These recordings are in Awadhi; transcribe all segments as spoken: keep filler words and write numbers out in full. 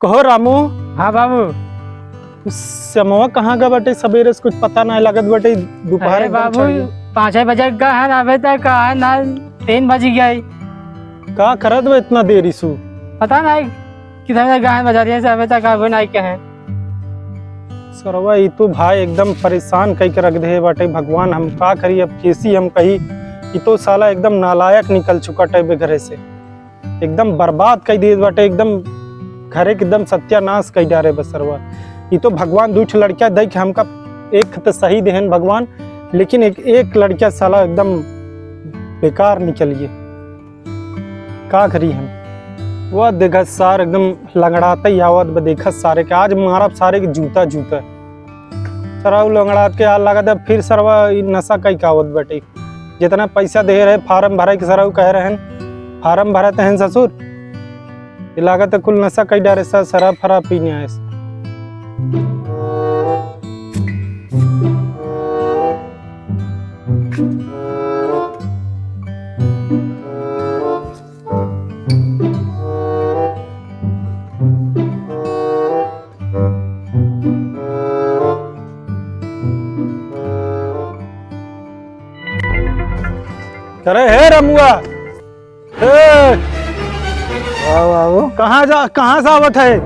कहो रामू। हाँ बाबू। उ श्यामवा कहाँ गा बाटे? सबेरे से कुछ पता नाहीं लागत बाटे, दुपहर अरे एकदम बाबू, चढ़ गई। पाँचे बजे गा है ना, अबे तक आए ना, तीन बज गया है। का करत बा इतना देरी सु? पता नाहीं किधर गा है, बजरिया से अबे तक आवे नाहीं कहे। सरवा, ई तो भाई एकदम परेशान कई के रख दे बाटे। भगवान, हम का करी अब, कैसी हम कही, ई तो साला एकदम नालायक निकल चुका टाइप घरे से। एकदम बर्बाद कई दिए बाटे, एकदम घरे के एकदम सत्यानाश कई डारे बा सरवा। ई तो भगवान दू ठे लड़किया दे के हमका एक त सही देहन भगवान, लेकिन एक, एक लड़किया साला एकदम बेकार निकल गए। का करी हम? वह देखा सार एकदम लंगड़ाते ही आवत बा, देखा सारे के आज मारब सारे के जूता जूता। सरऊ लंगड़ात के आ लागत है, फिर सरवा ई नशा कई के आवत बाटे। जितना पैसा दे रहे फार्म भराई के, सरऊ कहे रहन फार्म भरत हैं ससुर, ई लागत है कुल नशा कई डारे सा, शराब फराब पीने आए सा। अरे हे रमुआ, ए! आओ, आओ। कहाँ जा, कहाँ से आवत है?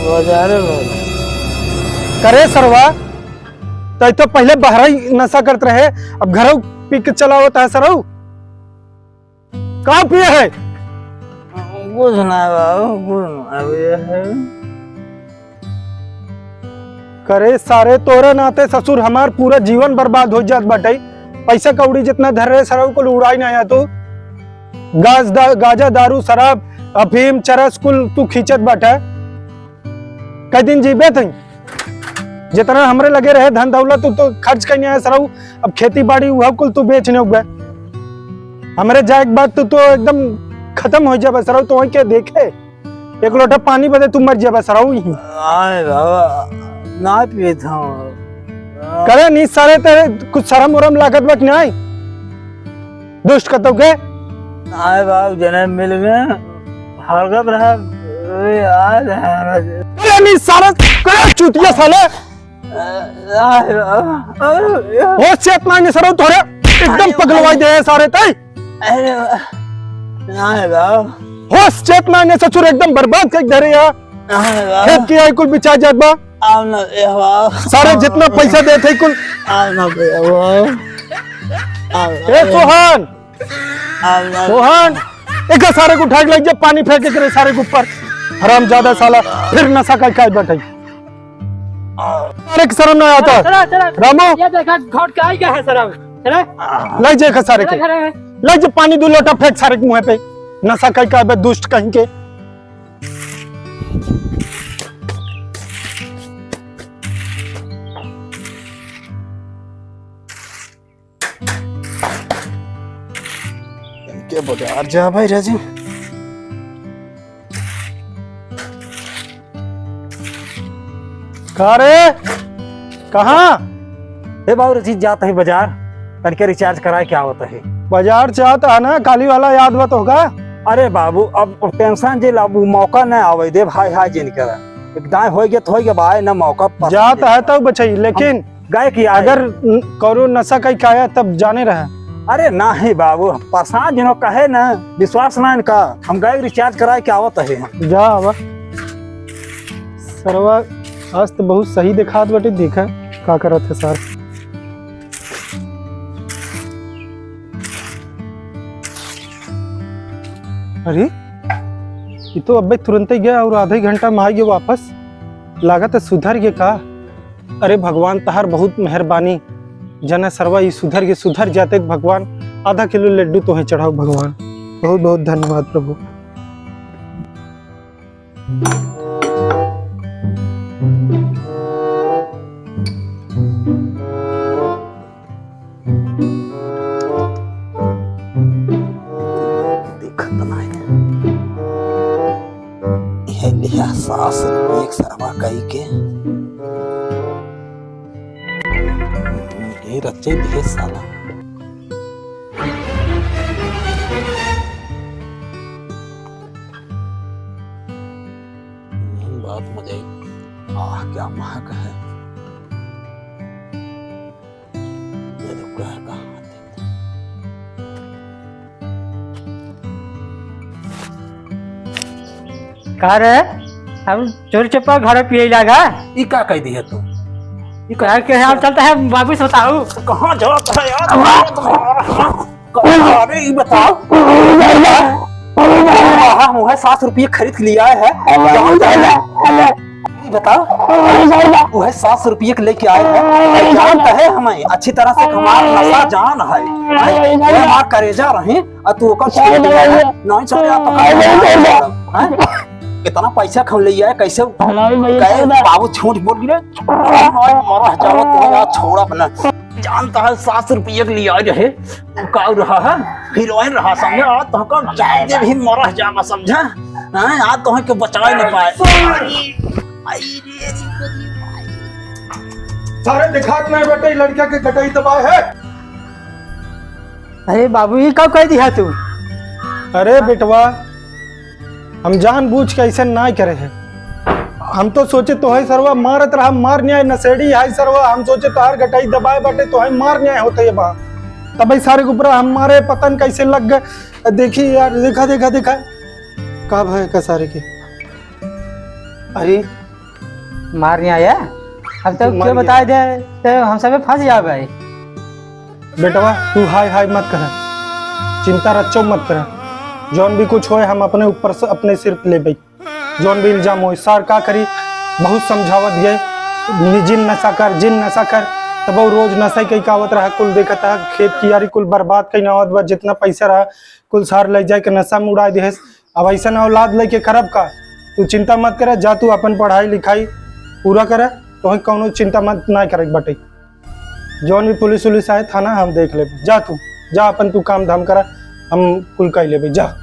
बाजारे में। करे सरवा, तै तो पहले बहराई नशा करत रहे, अब घरऊ पी के चला आवत है सरऊ। का पिए है? कुछ ना बाबू, कुछ ना पिए है। करे सारे, तोरे नाते ससुर हमार पूरा जीवन बर्बाद हो जात बाटे। पैसा कौड़ी जितना धर रहे सरऊ कुल उड़ाई ना आया तू। गाज दा-, गाजा, दारू, शराब, अफीम, चरस कुल तू खींचत बाटे। कई दिन जीबे तई? जितना हमरे लगे रहे धन दौलत, तू तो खर्च कइने आए सरऊ। अब खेती बाड़ी उहब कुल तू बेचने उगबे। हमरे जाए के बाद तू तो एकदम खत्म हो जाबे सरऊ, तो वहीं के देखे। एक लोटा पानी बदे तू मर जाबे सरऊ ही। आए बाबा, ना पीत हूँ। करे नी सारे, तेरे कुछ शरम उरम लागत बा कि नाहीं? दुष्ट कतौ के? आए बाबू, जने मिल गए, हड़कत रहा, ए, आ रहा है। अरे नहीं साला, करे चूतिया साले। आए बाबू, अरे, होश चेत नाहीं सरऊ तोरे, एकदम पगलवाई दे सारे तई। अरे, नाहीं बाबू। होश चेत नाहीं ससुर, एकदम बर्बाद कर धरे या। नाहीं बाबू। खेत की आई कुल बिछा जात बा। आव ना, ए बाबू। सारे जितना पैसा देत है कुल। आव ना बे, बाबू। आव ना ए बे। सोहन, आव ना। सोहन, एक सारे को उठा के ले जा, पानी फेंक के करे सारे के ऊपर। हरामजादा साला, फिर नशा का काय बैठे। सारे के शर्म ना आता। चला, चला। रामू। ये देखा, घोट के आई गया है सारा। चला। ले जा के सारे के। चला, चला। ले जा पानी दो लोटा फेंक सारे के मुंह पे। नशा का काय बे दुष्ट कहीं के। इनके बाजार जा भाई राजू। का रे? कहाँ? हे बाबू रचित जात है बाजार, तनके recharge कराए क्या होता है? बाजार जात है ना, काली वाला याद बा तोहका? अरे बाबू, अब tension जे लाबू, मौका न आवे दे भाई, हाय जिन करा। एक दाएं होई गया तो होई गया भाई, ना मौका पर जात है तो बचाई, लेकिन गाय की आए। अगर न-, कौनो नशा कई खाया तब जाने रहे। अरे नाही बाबू, प्रसाद जिनो कहे ना, विश्वास ना इनका, हम गए recharge कराए के आवत है। जा आवा। सरवा, आज तो बहुत सही दिखात बाटे, देखा का करत है सर। अरे, ये तो अबे तुरंते गया और आधा ही घंटा में आ गया वापस। लागत है सुधर गया का? अरे भगवान, तहार बहुत मेहरबानी। जना सरवा ई सुधर के सुधर जाते त भगवान, आधा किलो लड्डू तोहे चढ़ाओ भगवान। बहुत बहुत धन्यवाद प्रभु। दिखत नाही। यह लिया सास एक सरवा कई के। ये रचे दिए साला। आह, क्या महक है। ये देखो, कहाँ थे? का रे, अब चोरी चुप्पा घर पिए लागा? ई का कह दिया तू? ई का यार, के हम चलता है, बाबू से बताऊ। कहाँ जाता है यार? अरे, ई बताओ। हाँ, हाँ, वो है सात सौ रुपये खरीद के लिया है। जानता है? ई बताओ। वो है सात सौ रुपये के लेके आए हैं। जानता है हमें अच्छी तरह से, हमार नशा जान है। हैं? ये हमार करेजा रहे, और तू ओकर छोड़ दिया है। नहीं छोड़े, आप तो हैं? इतना पैसा खम ले आए, कैसे? कहे बाबू झूठ बोल गिरे। मरह जाओ तो यार, छोड़ अपना। जानता है, सात सौ रुपये के लिए आए रहे, का रहा है? हीरोइन रहा, समझा? आज तो हम जान के भी मरह जावा, समझा? हैं? आज तो हम के बचाए न पाए। सारे दिखात नहीं बेटे, ई लड़का के गटई दबाए है। अरे बाबू, ई का कह दिया तू? अरे बेटवा, हम जानबूझ के ऐसे ना करे है। हम तो सोचे तोहे सरवा मारत रहा, मार न्याय नशेड़ी है सरवा। हम सोचे तोहार गटई दबाए बाटे, तोहे मार न्याय होते ये बा। तब ई सारे के ऊपर हम मारे, पता न कैसे लग गए। देखी यार, देखा, देखा, देखा, का भय का सारे के। अरे, मार न्याय है? अब तो मार क्यों न्याय। बताए दे, तो हम सबे फंस जाबे। बेटवा, तू हाय हाय मत कर, चिंता रच्चो मत कर। जौन भी कुछ होए, हम अपने ऊपर से, अपने सिर पे लेबे। जौन भी इल्जाम होए, सार का करी, बहुत समझावत गए, "नि-, जिन नशा कर, जिन नशा कर।" तब वो रोज नशा के कावत रहा, कुल देखत रहा, खेत कियारी कुल बर्बाद कहीं ना होत बा, जितना पैसा रहा, कुल सार ले जाए के नशा में उड़ा देहस। अब ऐसा औलाद लेके करब का? तू चिंता मत कर, जा तू अपन पढ़ाई लिखाई पूरा कर, तोहे कौनो चिंता मत ना करे के बाटे। जौन भी पुलिस उलिस आए थाना, हम देख लेबे। जा तू, जा अपन तू काम धाम करा, हम कुल कई लेबे। जा,